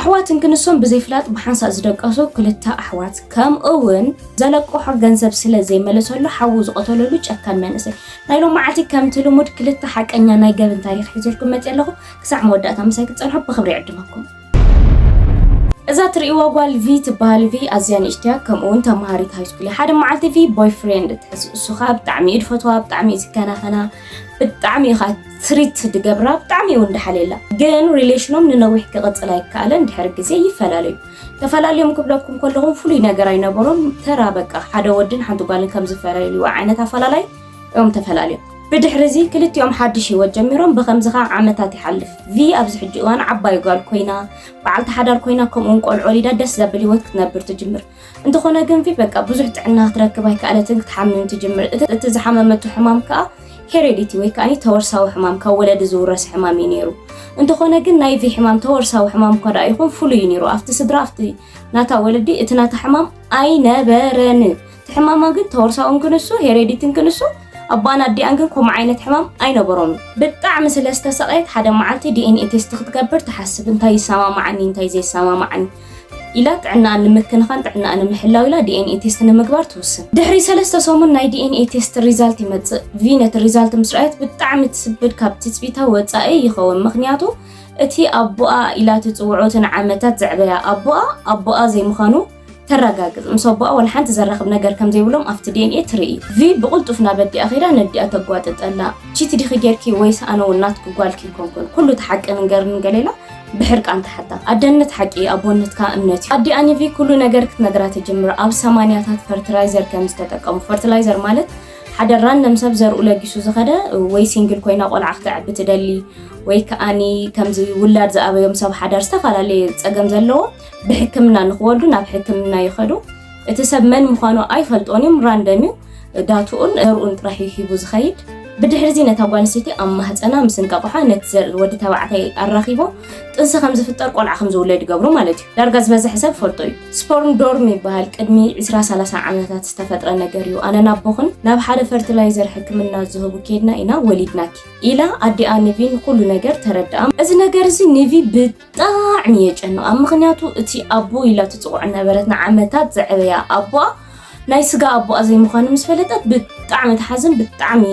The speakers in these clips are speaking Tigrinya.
ኣሕዋትን ክንሶም ብዘይፍላጥ ብሓንሳእ ዝደቀሱ ክልተ ኣሕዋት፣ ከምኡ እውን ዘለቅሖ ገንዘብ ስለ ዘይመለሰሉ ሓዉ ዝቐተለሉ ጨካን መንእሰይ። ናይ ሎማዓልቲ ከምቲ ልሙድ ክልተ ሓቀኛ ናይ ገበን ታሪኽ ሒዘልኩም መፅእ ኣለኹ። ክሳዕ መወዳእታ ምሳይ ክትፀንሑ ብኽብሪ ይዕድመኩም። እዛ ትርእይዋ ጓል ቪ ትበሃል። ቪ ኣዝያ ንእሽትያ፣ ከምኡ እውን ተምሃሪት ሃይስኩል እያ። ሓደ መዓልቲ ቪ ቦይፍሬንድ ትሕዝ። እሱ ኸዓ ብጣዕሚ እዩ ዝፈትዋ፣ ብጣዕሚ እዩ ዝከናኸና፣ ብጣዕሚ እዩ ኸዓ ትሪት ድገብራ፣ ብጣዕሚ እውን ደሓልየላ። ግን ሪሌሽኖም ንነዊሕ ክቕፅል ኣይከኣለን፣ ድሕሪ ግዜ ይፈላለዩ። ተፈላለዮም ክብለኩም ከለኹም ፍሉይ ነገር ኣይነበሮም፣ ተራ በቃ ሓደ ወድን ሓንቲ ጓልን ከም ዝፈላለዩ ዓይነት ኣፈላላይ እዮም ተፈላለዮም። ብድሕሪ እዚ ክልቲኦም ሓድሽ ህይወት ጀሚሮም፣ ብኸምዚ ኸዓ ዓመታት ይሓልፍ። ቪ ኣብዚ ሕጂ እዋን ዓባይ ጓል ኮይና፣ በዓልቲ ሓዳር ኮይና፣ ከምኡውን ቆልዑ ወሊዳ ደስ ዘብል ህይወት ክትነብር ትጅምር። እንተኾነ ግን ቪ በቃ ብዙሕ ጥዕና ክትረክብ ኣይከኣለትን፣ ክትሓምም ትጅምር። እቲ ዝሓመመቱ ሕማም ከኣ ሄሬዲቲ ወይ ከኣ ተወርሳዊ ሕማም፣ ካብ ወለዲ ዝውረስ ሕማም እዩ ነይሩ። እንተኾነ ግን ናይ ቪ ሕማም ተወርሳዊ ሕማም እኳ ደኣ ይኹን ፍሉይ እዩ ነይሩ። ኣብቲ ስድራ፣ ኣብቲ ናታ ወለዲ እቲ ናታ ሕማም ኣይነበረን። እቲ ሕማማ ግን ተወርሳውን ክንሱ ሄሬዲትን ክንሱ ኣቦኣን ኣዲኣን ግን ከምኡ ዓይነት ሕማም ኣይነበሮምን። ብጣዕሚ ስለ ዝተሰቐየት ሓደ መዓልቲ ዲ ኤን ኤ ቴስት ክትገብር ትሓስብ። እንታይ ይሰማማዓኒ፣ እንታይ ዘይሰማማዓኒ ኢላ ጥዕናኣ ንምክንኻን፣ ጥዕናኣ ንምሕላው ኢላ ዲ ኤን ኤ ቴስት ንምግባር ትውስን። ድሕሪ ሰለስተ ሰሙን ናይ ዲ ኤን ኤ ቴስት ሪዛልት ይመጽእ። ቪ ነቲ ሪዛልት ምስ ረኣየት ብጣዕሚ ትስብድ፣ ካብ ትጽቢታ ወጻኢ ይኸውን። ምኽንያቱ እቲ ኣቦኣ ኢላ ትጽውዖ እቲ ንዓመታት ዘዕበያ ኣቦኣ፣ ኣቦኣ ዘይምዃኑ ተረጋግጽ። ምስ ኣቦኣ ዋላ ሓንቲ ዘራኽብ ነገር ከም ዘይብሎም ኣብቲ ዲ ኤን ኤ ትርኢ። ቪ ብቕልጡፍ ናብ ኣዲኣ ከይዳ ነዲኣ ተጓጥጠላ። ቺት ዲኺ ጌርኪ ወይስ ኣነ እውን ናትኪ ጓልኪ ኣይኮንኩን? ኩሉ እቲ ሓቂ ንገርኒ ገለ ኢላ ብሕርቃን ትሓታ። ኣደነት ሓቂ እዩ፣ ኣቦነትካ እምነት እዩ። ኣዲኣ ንቪ ኩሉ ነገር ክትነግራ ትጅምር። ኣብ ሰማንያታት ፈርትላይዘር ከም ዝተጠቀሙ፣ ፈርትላይዘር ማለት ሓደ ራንደም ሰብ ዘርኡ ለጊሱ ዝኸደ ወይ ሲንግል ኮይና ቆልዓ ክተዕቢ ትደሊ ወይ ከኣኒ ከምዚ ውላድ ዝኣበዮም ሰብ ሓዳር ዝተፈላለየ ጸገም ዘለዎ ብሕክምና ንኽወልዱ ናብ ሕክምና ይኸዱ። እቲ ሰብ መን ምዃኑ ኣይፈልጦን እዮም፣ ራንደም እዩ። ዳትኡን ዘርኡን ጥራሕ እዩ ሂቡ ዝኸይድ። ብድሕሪ እዚ ነታ ጓል ኣንስተይቲ ኣብ ማህጸና ምስ እንቃቑሓ ነቲ ዘርኢ ወዲ ተባዕታይ ኣራኺቦም ጥንሲ ከም ዝፍጠር ቆልዓ ከም ዝውለድ ይገብሩ ማለት እዩ። ዳርጋ ዝበዝሐ ሰብ ፈልጦ እዩ። ስፐርም ዶርም ይበሃል። ቅድሚ ዕስራ ሰላሳ ዓመታት ዝተፈጥረ ነገር እዩ። ኣነን ኣቦኽን ናብ ሓደ ፈርቲላይዘር ሕክምና ዝህቡ ኬድና ኢና ወሊድናኪ ኢላ ኣዲኣ ንቪ ንኹሉ ነገር ተረድኣ። እዚ ነገር እዚ ንቪ ብጣዕሚ የጨንቓ። ምኽንያቱ እቲ ኣቦ ኢላ ትጽውዖ ነበረት ንዓመታት ዘዕበያ ኣቦኣ ናይ ስጋ ኣቦኣ ዘይምዃኑ ምስ ፈለጠት ብጣዕሚ ትሓዝን፣ ብጣዕሚ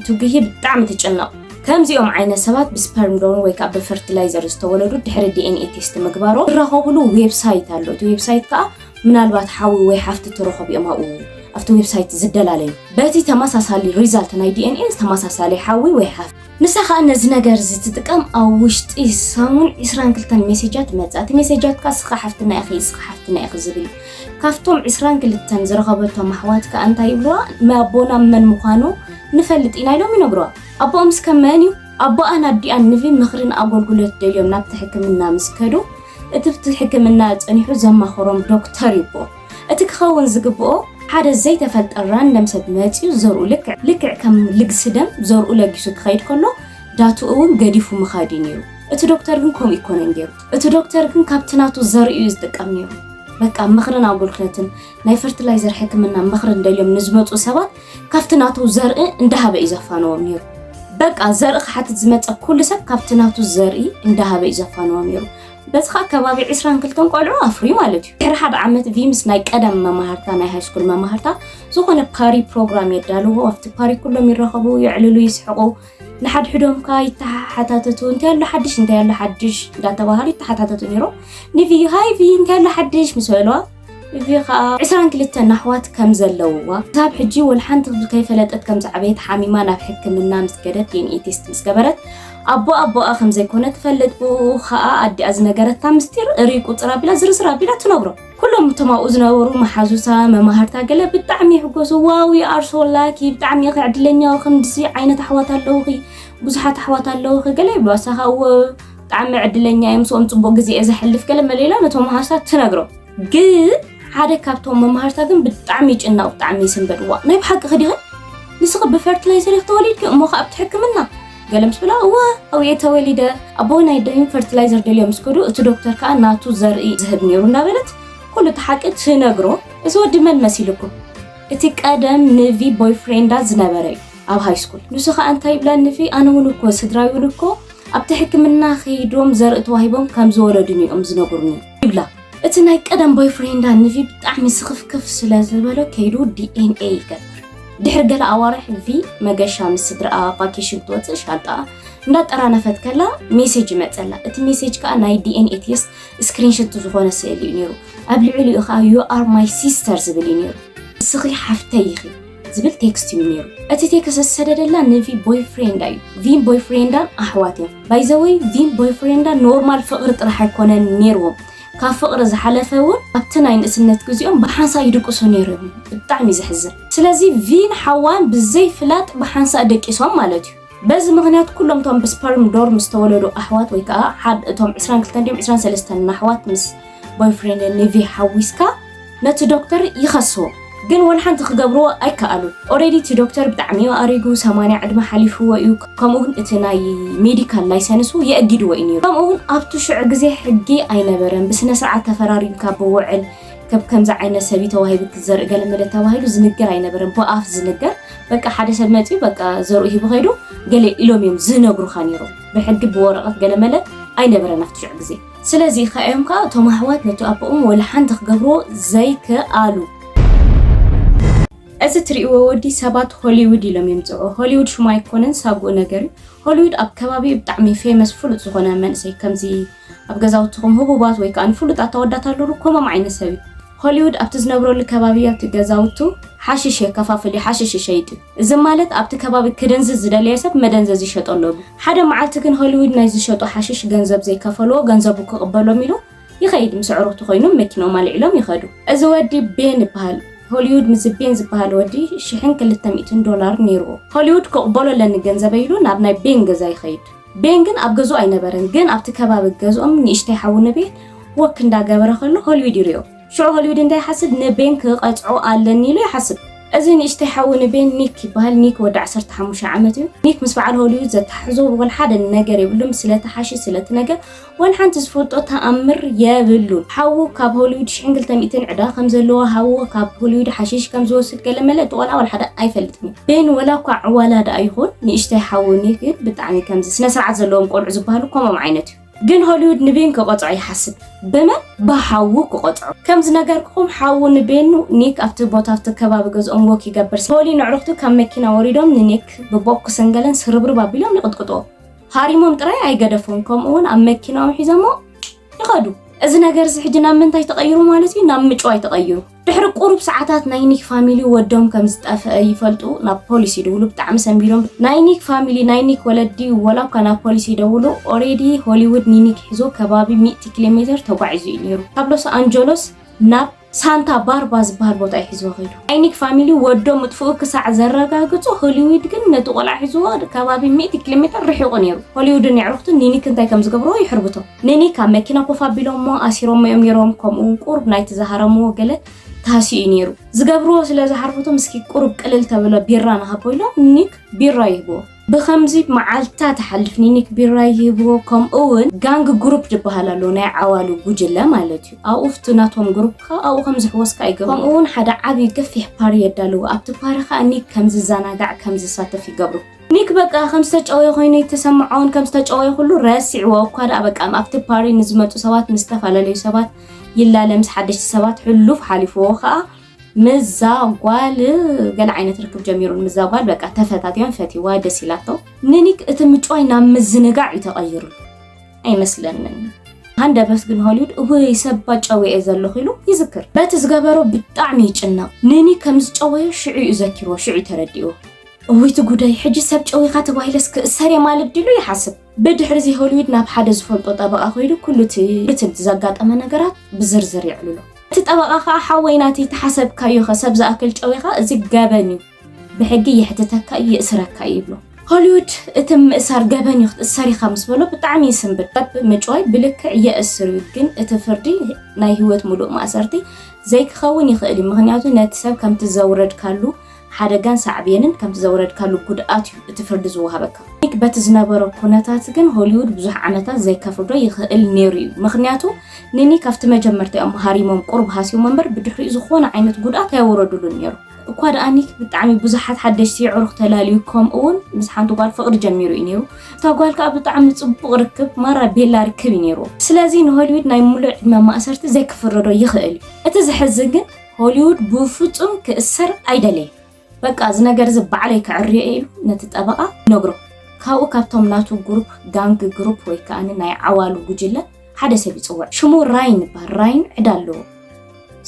ትጉሂ፣ ብጣዕሚ ትጭነቕ። ከምዚኦም ዓይነት ሰባት ብስፐርም ዶነር ወይ ከዓ ብፈርቲላይዘር ዝተወለዱ ድሕሪ ዲ ኤን ኤ ቴስት ምግባሮም ዝራኸቡሉ ዌብሳይት ኣሎ። እቲ ዌብሳይት ከዓ ምናልባት ሓዊ ወይ ሓፍቲ ትረኸቡ እዮም ኣብኡ፣ ኣብቲ ዌብሳይት ዝደላለዩ። በቲ ተመሳሳሊ ሪዛልት ናይ ዲ ኤን ኤ ተመሳሳሊ ሓዊ ወይ ሓፍቲ። ንሳ ኸኣ ነዚ ነገር እዚ ትጥቀም ኣብ ውሽጢ ሰሙን ዕስራን ክልተን ሜሴጃት መጻ። እቲ ሜሴጃት ከኣ እስኻ ሓፍትና ኢኺ፣ እስኻ ሓፍትና ኢኺ ዝብል እዩ። ካብቶም ዕስራን ክልተን ዝረኸበቶም ኣሕዋት ከኣ እንታይ ይብልዋ? ኣቦና መን ምዃኑ ንፈልጥ ኢና ኢሎም ይነግርዋ። ኣቦኦም እስከ መን እዩ? ኣቦኣን ኣዲኣን ንቪ ምኽርን ኣገልግሎት ደልዮም ናብቲ ሕክምና ምስ ከዱ፣ እቲ ብቲ ሕክምና ጸኒሑ ዘማኸሮም ዶክተር ይቦ። እቲ ክኸውን ዝግብኦ ሓደ ዘይተፈልጠ ራንደም ሰብ መጺኡ ዘርኡ ልክዕ፣ ልክዕ ከም ልግሲ ደም ዘርኡ ለጊሱ ክኸይድ ከሎ ዳትኡ እውን ገዲፉ ምኻድ እዩ ነይሩ። እቲ ዶክተር ግን ከምኡ ይኮነን ገይሩ። እቲ ዶክተር ግን ካብቲ ናቱ ዘርኢ እዩ ዝጥቀም ነይሩ። በቃ ምኽርን ኣገልግሎትን ናይ ፈርቲላይዘር ሕክምና ምኽርን ደልዮም ንዝመጹ ሰባት ካብቲ ናቱ ዘርኢ እንዳሃበ እዩ ዘፋነዎም ነይሩ። በቃ ዘርኢ ክሓትት ዝመጸ ኩሉ ሰብ ካብቲ ናቱ ዘርኢ እንዳሃበ እዩ ዘፋነዎም ነይሩ። በዚ ኸኣ ከባቢ ዕስራን ክልተን ቆልዑ ኣፍርዩ ማለት እዩ። ድሕሪ ሓደ ዓመት ቪ ምስ ናይ ቀደም መማህርታ፣ ናይ ሃይስኩል መማህርታ ዝኾነ ፓሪ ፕሮግራም የዳልዎ። ኣብቲ ፓሪ ኩሎም ይራኸቡ፣ የዕልሉ፣ ይስሕቑ። ንሓድሕዶም ከኣ ይተሓታተቱ፣ እንታይ ኣሎ ሓድሽ፣ እንታይ ኣሎ ሓድሽ እንዳተባሃሉ ይተሓታተቱ ነይሮም። ንቪ ሃይ ቪ እንታይ ኣሎ ሓድሽ ምስ በልዋ፣ ቪ ኸኣ ዕስራን ክልተን ኣሕዋት ከም ዘለውዋ፣ ክሳብ ሕጂ ወላ ሓንቲ ከይፈለጠት ከም ዝዓበየት ሓሚማ ናብ ሕክምና ምስ ከደት ዲ ኤን ኤ ቴስት ምስ ገበረት ኣቦ ኣቦኣ ከም ዘይኮነ ትፈልጥ። ብኡ ኸኣ ኣዲኣ ዝነገረታ ምስጢር ርኢቁጽር ኣቢላ ዝርዝር ኣቢላ ትነግሮ። ኩሎም እቶም ኣብኡ ዝነበሩ መሓዙታ፣ መማህርታ ገለ ብጣዕሚ ይሕጎሱ። ዋው you are so lucky፣ ብጣዕሚ ኢኺ ዕድለኛ፣ ከምዚ ዓይነት ኣሕዋት ኣለውኺ፣ ብዙሓት ኣሕዋት ኣለውኺ ገለ ይብሉ። ኣሳኻ እወ ብጣዕሚ ዕድለኛ እየ፣ ምስኦም ጽቡቕ ግዜ እየ ዘሕልፍ ገለ መለ ኢላ ነቶም መሓዙታ ትነግሮም። ግን ሓደ ካብቶም መማህርታ ግን ብጣዕሚ ይጭነቕ፣ ብጣዕሚ ይስንበድ። ዋ ናይ ብሓቂ ኸዲኸ ንስኺ ብፈርቲላይዘር ኢኺ ተወሊድኪ እሞ ኸኣ ኣብቲ ሕክምና ገለ ምስ በላ እወ ኣብኡ እየ ተወሊደ። ኣቦ ናይ ደም ፈርቲላይዘር ደልዮም ምስ ከዱ እቲ ዶክተር ከኣ ናቱ ዘርኢ ዝህብ ነይሩ እንዳበለት ኩሉ እቲ ሓቂ ትነግሮ። እዚ ወዲ መን መሲልኩም? እቲ ቀደም ንቪ ቦይፍሬንዳ ዝነበረ እዩ ኣብ ሃይስኩል። ንሱ ኸኣ እንታይ ይብላ ንቪ ኣነ እውን እኮ ስድራይ እውን እኮ ኣብቲ ሕክምና ከይዶም ዘርኢ ተዋሂቦም ከም ዝወለዱን እዮም ዝነግሩኒ ይብላ። እቲ ናይ ቀደም ቦይፍሬንዳ ንቪ ብጣዕሚ ስኽፍክፍ ስለ ዝበሎ ከይዱ ዲ ኤን ኤ ይገብር። ድሕሪ ገለ ኣዋርሕ ቪ መገሻ ምስ ስድራኣ ቫኬሽን ክትወፅእ ሻንጣኣ እንዳጠራነፈት ከላ ሜሴጅ ይመፀላ። እቲ ሜሴጅ ከዓ ናይ ዲ ኤን ኤ ቴስት ስክሪንሾት ዝኾነ ስእሊ እዩ ነይሩ። ኣብ ልዕሊኡ ከዓ you are my sister ዝብል እዩ ነይሩ። ንስኺ ሓፍተይ ኢኺ ዝብል ቴክስት እዩ ነይሩ። እቲ ቴክስት ዝሰደደላ ንቪ ቦይፍሬንዳ እዩ። ቪን ቦይፍሬንዳን ኣሕዋት እዮም። ባይዘወይ ቪን ቦይፍሬንዳ ኖርማል ፍቕሪ ጥራሕ ኣይኮነን ነይርዎም። ካብ ፍቕሪ ዝሓለፈ እውን ኣብቲ ናይ ንእስነት ግዜኦም ብሓንሳእ ይድቅሱ ነይሮም። ብጣዕሚ ዘሕዝን። ስለዚ ቪን ሓዋን ብዘይ ፍላጥ ብሓንሳእ ደቂሶም ማለት እዩ። በዚ ምኽንያት ኩሎም እቶም ብስፐርም ዶርም ዝተወለዱ ኣሕዋት ወይ ከዓ ሓደ እቶም ዕስራን ክልተን ድዮም ዕስራን ሰለስተን ኣሕዋት ምስ ቦይፍሬንድ ንቪ ሓዊስካ ነቲ ዶክተር ይኸስዎ። ግን ወላ ሓንቲ ክገብርዎ ኣይከኣሉን። ኦሬዲ እቲ ዶክተር ብጣዕሚ እዩ ኣሪጉ፣ ሰማንያ ዕድመ ሓሊፍዎ እዩ። ከምኡ እውን እቲ ናይ ሜዲካል ላይሰንሱ የእጊድዎ እዩ ነይሩ። ከምኡ እውን ኣብቲ ሽዑ ግዜ ሕጊ ኣይነበረን። ብስነ ስርዓት ተፈራሪምካ ብውዕል ከብ ከምዚ ዓይነት ሰብ እዩ ተዋሂቡ ክዘርኢ ገለ መለ ተባሂሉ ዝንገር ኣይነበረን። ብኣፍ ዝንገር በቃ ሓደ ሰብ መፂኡ በቃ ዘርኡ ሂቡ ከይዱ ገለ ኢሎም እዮም ዝነግሩኻ ነይሮም። ብሕጊ ብወረቐት ገለ መለ ኣይነበረን ኣብቲ ሽዑ ግዜ። ስለዚ ከ እዮም ከዓ እቶም ኣሕዋት ነቲ ኣቦኦም ወላ ሓንቲ ክገብርዎ ዘይከኣሉ። እዚ ትርእይዎ ወዲ ሰባት ሆሊውድ ኢሎም የምፅዑ። ሆሊውድ ሽሙ ኣይኮነን ሳጉኡ ነገር እዩ። ሆሊውድ ኣብ ከባቢ ብጣዕሚ ፌመስ ፍሉጥ ዝኾነ መንእሰይ ከምዚ ኣብ ገዛውትኹም ህቡባት ወይ ከዓ ንፍሉጣት ኣወዳት ኣለዉ ከምኦም ዓይነት ሰብ እዩ። ሆሊውድ ኣብቲ ዝነብረሉ ከባቢ ኣብቲ ገዛውቱ ሓሽሽ የከፋፍል እዩ፣ ሓሽሽ ይሸይጥ እዩ። እዚ ማለት ኣብቲ ከባቢ ክድንዝዝ ዝደለየ ሰብ መደንዘዚ ይሸጠሉ ኣሎ። ሓደ መዓልቲ ግን ሆሊውድ ናይ ዝሸጡ ሓሽሽ ገንዘብ ዘይከፈልዎ ገንዘቡ ክቕበሎም ኢሉ ይኸይድ። ምስ ኣዕሩኽቱ ኮይኑ መኪኖም ኣልዒሎም ይኸዱ። እዚ ወዲ ቤን ይበሃል። ሆሊውድ ምስ ቤን ዝበሃል ወዲ ሽሕን ክልተ ሚእትን ዶላር ነይርዎ። ሆሊውድ ክቕበሎ ኣለኒ ገንዘበ ኢሉ ናብ ናይ ቤን ገዛ ይኸይድ። ቤን ግን ኣብ ገዝኡ ኣይነበረን፣ ግን ኣብቲ ከባቢ ገዝኦም ንእሽተይ ሓዉ ንቤን ወክ እንዳገበረ ከሎ ሆሊውድ ይሪኦ። ሽዑ ሆሊውድ እንታይ ይሓስብ? ንቤን ክቐፅዖ ኣለኒ ኢሉ ይሓስብ። እዚ ንእሽተይ ሓዉ ንቤን ኒክ ይበሃል። ኒክ ወዲ ዓሰርተ ሓሙሽተ ዓመት እዩ። ኒክ ምስ በዓል ሆሊውድ ዘተሓሕዞ ወላ ሓደ ነገር የብሉን። ስለቲ ሓሽሽ ስለቲ ነገር ወላ ሓንቲ ዝፈልጦ ተኣምር የብሉን። ሓዉ ካብ ሆሊውድ ሽሕን ክልተ ሚእትን ዕዳ ከም ዘለዎ፣ ሓዉ ካብ ሆሊውድ ሓሽሽ ከም ዝወስድ ገለ መለ እቲ ቆልዓ ወላ ሓደ ኣይፈልጥን እዩ። ቤን ወላ እኳ ዕዋላ ደኣ ይኹን ንእሽተይ ሓዉ ኒክ ግን ብጣዕሚ ከምዚ ስነ ስርዓት ዘለዎም ቆልዑ ዝበሃሉ ከምኦም ዓይነት እዩ። ግን ሆሊውድ ንቤን ክቐፅዖ ይሓስብ። ብመን? ብሓዉ ክቐፅዖ። ከም ዝነገርኩኹም ሓዉ ንቤን ኒክ ኣብቲ ቦታ ኣብቲ ከባቢ ገዝኦም ወክ ይገብር። ሆሊ ንዕሩኽቱ ካብ መኪና ወሪዶም ንኒክ ብቦክስን ገለን ስርብርብ ኣቢሎም ይቕጥቅጥዎ። ሃሪሞም ጥራይ ኣይገደፎም፣ ከምኡ እውን ኣብ መኪናኦም ሒዞሞ ይኸዱ። እዚ ነገር እዚ ሕጂ ናብ ምንታይ ተቐይሩ ማለት እዩ? ናብ ምጭዋይ ተቐይሩ። ድሕሪ ቁሩብ ሰዓታት ናይ ኒክ ፋሚሊ ወዶም ከም ዝጠፍአ ይፈልጡ፣ ናብ ፖሊስ ይድውሉ። ብጣዕሚ ሰንቢዶም። ናይ ኒክ ፋሚሊ፣ ናይ ኒክ ወለዲ ወላ እኳ ናብ ፖሊስ ይደውሉ፣ ኦሬዲ ሆሊውድ ንኒክ ሒዞ ከባቢ ሚእቲ ኪሎ ሜትር ተጓዒዙ እዩ ነይሩ። ካብ ሎስ ኣንጀሎስ ናብ ሳንታ ባርባ ዝበሃል ቦታ እዩ ሒዝዎ ከይዱ። ናይ ኒክ ፋሚሊ ወዶም ምጥፍኡ ክሳዕ ዘረጋግጹ፣ ሆሊውድ ግን ነቲ ቆልዓ ሒዝዎ ከባቢ ሚእቲ ኪሎ ሜትር ርሒቑ ነይሩ። ሆሊውድን የዕሩኽቱን ንኒክ እንታይ ከም ዝገብርዎ ይሕርብቶ። ንኒክ ኣብ መኪና ኮፍ ኣቢሎሞ ኣሲሮሞ እዮም ነይሮም፣ ከምኡ እውን ቁሩብ ናይቲ ዝሃረምዎ ገለ ተሃስዩ እዩ ነይሩ። ዝገብርዎ ስለ ዝሓርብቶም፣ እስኪ ቁሩብ ቅልል ተብሎ ቢራ ንሃቦ ኢሎም ኒክ ቢራ ይህብዎ። ብኸምዚ መዓልታ ትሓልፍ። ንኒክ ቢራ ይህብዎ። ከምኡ እውን ጋንግ ግሩፕ ዝበሃል ኣሎ፣ ናይ ዓዋሉ ጉጅለ ማለት እዩ። ኣብኡ ፍቲ ናቶም ግሩፕ ከዓ ኣብኡ ከም ዝሕወስካ ይገብሩ። ከምኡ እውን ሓደ ዓብዪ ገፊሕ ፓሪ የዳልዉ። ኣብቲ ፓሪ ከዓ ኒክ ከም ዝዘናጋዕ ከም ዝሳተፍ ይገብሩ። ኒክ በቃ ከም ዝተጨወየ ኮይኑ ይተሰምዖን ከም ዝተጨወየ ኩሉ ረሲዕዎ እኳ ደኣ በቃ ኣብቲ ፓሪ ንዝመፁ ሰባት ምስ ዝተፈላለዩ ሰባት ይላለ፣ ምስ ሓደሽቲ ሰባት ሕሉፍ ሓሊፍዎ ከዓ ምስዛ ጓል ገለ ዓይነት ርክብ ጀሚሩን ምስዛ ጓል በቃ ተፈታትዮም ፈትይዋ ደስ ኢላቶ። ንኒክ እቲ ምጭዋይ ናብ ምዝንጋዕ እዩ ተቐይሩ ኣይመስለንን። ሃንደበት ግን ሆሊውድ እወይ ሰባ ጨወየ ዘለኹ ኢሉ ይዝክር። በቲ ዝገበሮ ብጣዕሚ ይጭነቕ። ንኒክ ከም ዝጨወዮ ሽዑ እዩ ዘኪርዎ፣ ሽዑ እዩ ተረዲእዎ። እውይ እቲ ጉዳይ፣ ሕጂ ሰብ ጨዊኻ ተባሂለስ ክእሰር እየ ማለት ድዩ ይሓስብ። ብድሕሪ እዚ ሆሊውድ ናብ ሓደ ዝፈልጦ ጠበቓ ከይዱ ኩሉ እቲ እቲ ዘጋጠመ ነገራት ብዝርዝር የዕልሎ። እቲ ጠበቓ ከዓ ሓወይ ናተይ ተሓሰብካዮ ኸ ሰብ ዝኣክል ጨዊኻ እዚ ገበን እዩ፣ ብሕጊ የሕትተካ እዩ የእስረካ እዩ ይብሎ። ሆሊውድ እቲ ምእሳር ገበን እዩ ክትእሰር ኢኻ ምስ በሎ ብጣዕሚ ይስንብድ። ሰብ ምጭዋይ ብልክዕ የእስር እዩ፣ ግን እቲ ፍርዲ ናይ ህይወት ሙሉእ ማእሰርቲ ዘይክኸውን ይኽእል እዩ፣ ምኽንያቱ ነቲ ሰብ ከምቲ ዘውረድካሉ ሓደጋን ሳዕቤንን ከምቲ ዘውረድካሉ ጉድኣት እዩ እቲ ፍርዲ ዝወሃበካ። ኒክ በቲ ዝነበሮ ኩነታት ግን ሆሊውድ ብዙሕ ዓመታት ዘይከፍርዶ ይኽእል ነይሩ እዩ። ምኽንያቱ ንኒክ ኣብቲ መጀመርታ እዮም ሃሪሞም ቁሩብ ሃስዮም እምበር ብድሕሪኡ ዝኾነ ዓይነት ጉድኣት ኣየወረዱሉን ነይሩ። እኳ ደኣ ኒክ ብጣዕሚ ብዙሓት ሓደሽቲ ኣዕሩኽ ተላልዩ፣ ከምኡ እውን ምስ ሓንቲ ጓል ፍቕሪ ጀሚሩ እዩ ነይሩ። እታ ጓል ከኣ ብጣዕሚ ጽቡቕ ርክብ፣ ማራ ቤላ ርክብ እዩ ነይሩ። ስለዚ ንሆሊውድ ናይ ሙሉእ ዕድመ ማእሰርቲ ዘይክፍረዶ ይኽእል እዩ። እቲ ዘሕዝን ግን ሆሊውድ ብፍጹም ክእሰር ኣይደለየን። በቃ እዚ ነገር እዚ ባዕለይ ከዕርዮ እየ ኢሉ ነቲ ጠበቓ ይነግሮ። ካብኡ ካብቶም ናቱ ግሩፕ፣ ጋንግ ግሩፕ ወይ ከኣ ናይ ዓዋሉ ጉጅለ ሓደ ሰብ ይጽውዕ። ሽሙ ራይን ይበሃል። ራይን ዕዳ ኣለዎ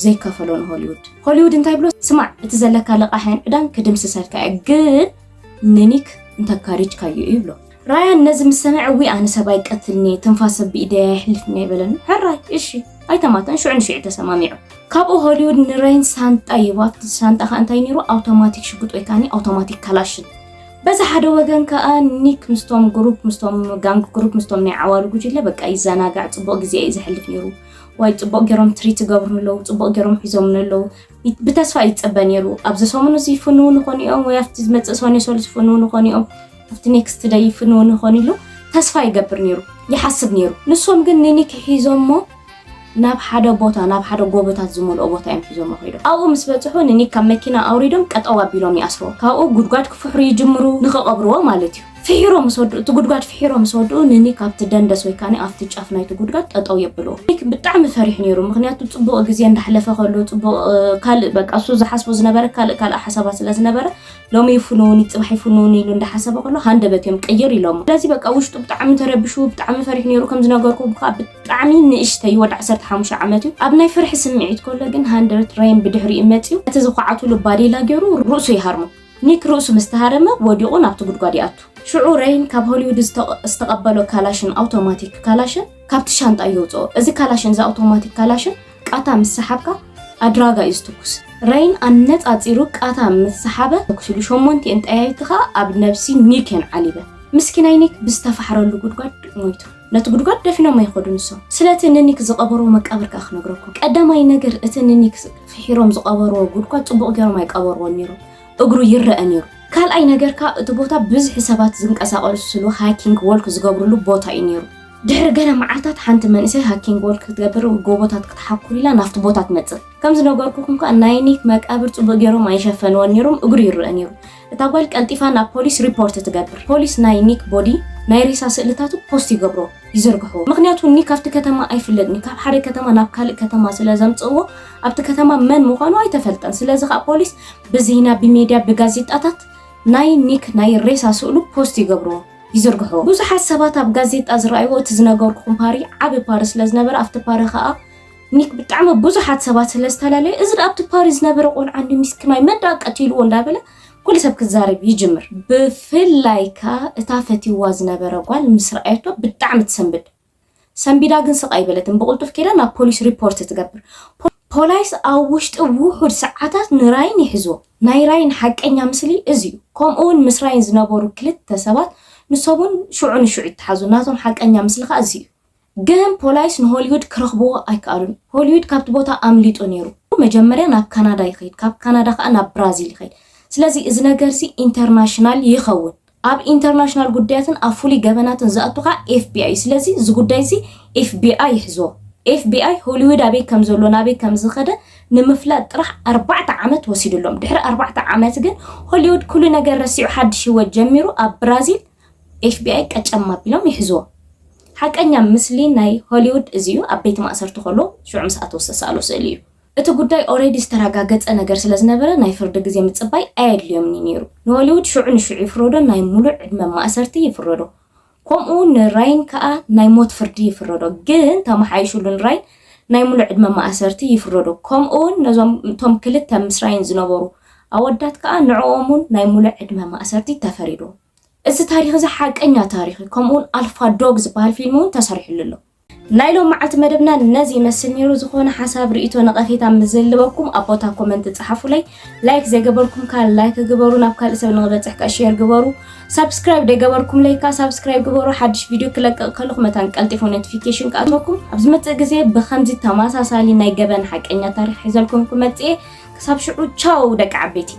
ዘይከፈሎ ንሆሊውድ። ሆሊውድ እንታይ ይብሎ? ስማዕ፣ እቲ ዘለካ ልቓሕን ዕዳን ክድምስሰልካ እየ፣ ግን ንኒክ እንተካሪጅካዮ እዩ ይብሎ። ራያን ነዚ ምስ ሰምዐ፣ ዊ ኣነ ሰብ ኣይቀትልን እየ፣ ትንፋሰ ብኢደይ ኣይሕልፍን እየ በለኒ። ሕራይ እሺ ኣይተማተን፣ ሽዑ ንሽዑ ተሰማሚዑ። ካብኡ ሆሊውድ ንራይን ሳንጣ ይህቦ። ኣብቲ ሳንጣ ከኣ እንታይ ነይሩ? ኣውቶማቲክ ሽጉጥ ወይ ከኣ ኣውቶማቲክ ካላሽን። በዚ ሓደ ወገን ከኣ ኒክ ምስቶም ግሩፕ፣ ምስቶም ጋንግ ግሩፕ፣ ምስቶም ናይ ዓዋሉ ጉጅለ በቃ ይዘናጋዕ፣ ጽቡቕ ግዜ እዩ ዘሕልፍ ነይሩ። ዋይ ጽቡቕ ገይሮም ትሪት ይገብሩኒ ኣለዉ፣ ጽቡቕ ገይሮም ሒዞምኒ ኣለዉ። ይ- ብተስፋ ይጸበ ነይሩ። ኣብዚ ሰሙን እዚ ይፍንዉ ንኾኑ እዮም ወይ ኣብቲ ዝመጽእ ሰኔ ሰሉስ ይፍንዉ ንኾኑ እዮም፣ ኣብቲ ኔክስት ደይ ይፍንዉ ንኾኑ ኢሉ ተስፋ ይገብር ነይሩ፣ ይሓስብ ነይሩ። ንሶም ግን ንኒክ ሒዞሞ ናብ ሓደ ቦታ፣ ናብ ሓደ ጎቦታት ዝመልኦ ቦታ እዮም ሒዞሞ ከይዶም። ኣብኡ ምስ በጽሑ ንኒክ ካብ መኪና ኣውሪዶም ቀጠው ኣቢሎም ይኣስርዎ። ካብኡ ጉድጓድ ክፍሕሩ ይጅምሩ፣ ንኽቐብርዎ ማለት እዩ። ፍሒሮ ምስ ወድኡ፣ እቲ ጉድጓድ ፍሒሮ ምስ ወድኡ ንኒክ ኣብቲ ደንደስ ወይ ከኣ ኣብቲ ጫፍ ናይቲ ጉድጓድ ጠጠው የብልዎ። ኒክ ብጣዕሚ ፈሪሑ ነይሩ፣ ምኽንያቱ ጽቡቕ ግዜ እንዳሕለፈ ከሎ፣ ጽቡቕ፣ እ፣ ካልእ በቃ እሱ ዝሓስቦ ዝነበረ ካልእ ካልእ ሓሳባት ስለ ዝነበረ፣ ሎሚ ይፍንውኒ፣ ጽባሕ ይፍንውኒ ኢሉ እንዳሓሰበ ከሎ ሃንደበት እዮም ቅይር ኢሎሞ። ስለዚ በቃ ውሽጡ ብጣዕሚ ተረቢሹ፣ ብጣዕሚ ፈሪሑ ነይሩ። ከም ዝነገርኩ ብካ ብጣዕሚ ንእሽተይ ወዲ ዓሰርተ ሓሙሽተ ዓመት እዩ። ኣብ ናይ ፍርሒ ስምዒት ከሎ ግን ሃንደበት ራይን ብድሕሪኡ መጺኡ እቲ ዝኳዓትሉ ባዴላ ገይሩ ርእሱ ይሃርሞ። ኒክ ርእሱ ምስ ተሃረመ ወዲቑ ናብቲ ጉድጓድ ይኣቱ። ሽዑ ሬይን ካብ ሆሊውድ ዝተቐ-፣ ዝተቐበሎ ካላሽን፣ ኣውቶማቲክ ካላሽን፣ ካብቲ ሻንጣ የውፅኦ። እዚ ካላሽን፣ እዚ ኣውቶማቲክ ካላሽን ቃታ ምስ ሰሓብካ ኣድራጋ እዩ ዝትኩስ። ሬይን ኣነፃፂሩ ቃታ ምስ ሰሓበ ተኩስ ኢሉ፣ ሸሞንቲኤን ጠያይቲ ከዓ ኣብ ነብሲ ኒክ እየን ዓሊበን። ምስኪናይ ኒክ ብዝተፋሕረሉ ጉድጓድ ሞይቱ። ነቲ ጉድጓድ ደፊኖም ኣይኸዱ ንሶም። ስለቲ ንኒክ ዝቐበርዎ መቃብር ከዓ ክነግረኩም። ቀዳማይ ነገር፣ እቲ ንኒክ ፍሒሮም ዝቐበርዎ ጉድጓድ ፅቡቕ ገይሮም ኣይቀበርዎን ነይሮም። እግሩ ይረአ ነይሩ። ካልኣይ ነገር ከኣ እቲ ቦታ ብዝሒ ሰባት ዝንቀሳቐስሉ ሃይኪንግ ዎልክ ዝገብርሉ ቦታ እዩ ነይሩ። ድሕሪ ገለ መዓልታት ሓንቲ መንእሰይ ሃይኪንግ ዎልክ ክትገብር ጎቦታት ክትሓኩር ኢላ ናብቲ ቦታ ትመጽእ። ከም ዝነገርኩኹም ከኣ ናይ ኒክ መቃብር ጽቡቕ ገይሮም ኣይሸፈንዎን ነይሮም፣ እግሩ ይረአ ነይሩ። እታ ጓል ቀልጢፋ ናብ ፖሊስ ሪፖርት ትገብር። ፖሊስ ናይ ኒክ ቦዲ፣ ናይ ሬሳ ስእልታቱ ፖስት ይገብሮ። ይዝርግሕዎ። ምኽንያቱ ኒክ ካብቲ ከተማ ኣይፍለጥን እዩ። ካብ ሓደ ከተማ ናብ ካልእ ከተማ ስለ ዘምጽእዎ ኣብቲ ከተማ መን ምዃኑ ኣይተፈልጠን። ስለዚ ከኣ ፖሊስ ብዜና፣ ብሜድያ፣ ብጋዜጣታት ናይ ኒክ ናይ ሬሳ ስእሉ ፖስት ይገብርዎ፣ ይዝርግሕዎ። ብዙሓት ሰባት ኣብ ጋዜጣ ዝረኣይዎ እቲ ዝነገርኩኹም ፓሪ ዓቢ ፓሪ ስለ ዝነበረ ኣብቲ ፓሪ ከኣ ኒክ ብጣዕሚ ብዙሓት ሰባት ስለ ዝተላለየ፣ እዚ ደኣ ኣብቲ ፓሪ ዝነበረ ቆልዓ እንዲ ምስኪናይ መን ደኣ ቀቲልዎ እንዳበለ ኩሉ ሰብ ክዛረብ ይጅምር። ብፍላይ ከኣ እታ ፈትይዋ ዝነበረ ጓል ምስ ረኣየቶ ብጣዕሚ ትሰንብድ። ሰንቢዳ ግን ስቕ ኣይበለትን። ብቕልጡፍ ከይዳ ናብ ፖሊስ ሪፖርት ትገብር። ፖ-፣ ፖላይስ ኣብ ውሽጢ ውሑድ ሰዓታት ንራይን ይሕዝዎ። ናይ ራይን ሓቀኛ ምስሊ እዚ እዩ። ከምኡ እውን ምስ ራይን ዝነበሩ ክልተ ሰባት ንሶም እውን ሽዑ ንሽዑ ይተሓዙ። ናቶም ሓቀኛ ምስሊ ከኣ እዚ እዩ። ግን ፖላይስ ንሆሊውድ ክረኽብዎ ኣይከኣሉን። ሆሊውድ ካብቲ ቦታ ኣምሊጡ ነይሩ። መጀመርያ ናብ ካናዳ ይኸይድ፣ ካብ ካናዳ ከኣ ናብ ብራዚል ይኸይድ። ስለዚ እዚ ነገር እዚ ኢንተርናሽናል ይኸውን። ኣብ ኢንተርናሽናል ጉዳያትን ኣብ ፍሉይ ገበናትን ዝኣቱ ከኣ ኤፍ ቢ ኣይ እዩ። ስለዚ እዚ ጉዳይ እዚ ኤፍ ቢ ኣይ ይሕዝዎ። ኤፍ ቢ ኣይ ሆሊውድ ኣበይ ከም ዘሎ፣ ናበይ ከም ዝኸደ ንምፍላጥ ጥራሕ ኣርባዕተ ዓመት ወሲዱሎም። ድሕሪ ኣርባዕተ ዓመት ግን ሆሊውድ ኩሉ ነገር ረሲዑ ሓድሽ ህይወት ጀሚሩ ኣብ ብራዚል ኤፍ ቢ ኣይ ቀጨም ኣቢሎም ይሕዝዎ። ሓቀኛ ምስሊ ናይ ሆሊውድ እዚ እዩ። ኣብ ቤት ማእሰርቲ ከሎ ሽዑ ምስ ኣተወ ዝተሰኣሎ ስእሊ እዩ። እቲ ጉዳይ ኦሬዲ ዝተረጋገጸ ነገር ስለ ዝነበረ ናይ ፍርዲ ግዜ ምጽባይ ኣየድልዮምን እዩ ነይሩ። ንሆሊውድ ሽዑ ንሽዑ ይፍረዶ፣ ናይ ሙሉእ ዕድመ ማእሰርቲ ይፍረዶ። ከምኡ ንራይን ከኣ ናይ ሞት ፍርዲ ይፍረዶ። ግን ተመሓይሽሉ ንራይን ናይ ሙሉእ ዕድመ ማእሰርቲ ይፍረዶ። ከምኡ እውን ነዞም፣ እቶም ክልተ ምስ ራይን ዝነበሩ ኣወዳት ከኣ ንዕኦም እውን ናይ ሙሉእ ዕድመ ማእሰርቲ ተፈሪድዎም። እዚ ታሪኽ እዚ ሓቀኛ ታሪኽ እዩ። ከምኡ እውን ኣልፋ ዶግ ዝበሃል ፊልም እውን ተሰሪሕሉ ኣሎ። ናይ ሎም መዓልቲ መደብና ነዚ ይመስል ነይሩ። ዝኾነ ሓሳብ፣ ርእይቶ፣ ነቐፌታ ምስ ዘልበኩም ኣብ ቦታ ኮመንት ጸሓፉለይ። ላይክ ዘይገበርኩም ከኣ ላይክ ግበሩ፣ ናብ ካልእ ሰብ ንኽበጽሕ ከኣ ሼር ግበሩ። ሳብስክራይብ ዘይገበርኩምለይ ከኣ ሳብስክራይብ ግበሩ፣ ሓድሽ ቪድዮ ክለቅቕ ከለኹ መታን ቀልጢፉ ኖቲፊኬሽን ክኣትወኩም። ኣብ ዝመጽእ ግዜ ብኸምዚ ተመሳሳሊ ናይ ገበን ሓቀኛ ታሪኽ ሒዘልኩም ክመጽእ እየ። ክሳብ ሽዑ ቻው ደቂ ዓበይቲ።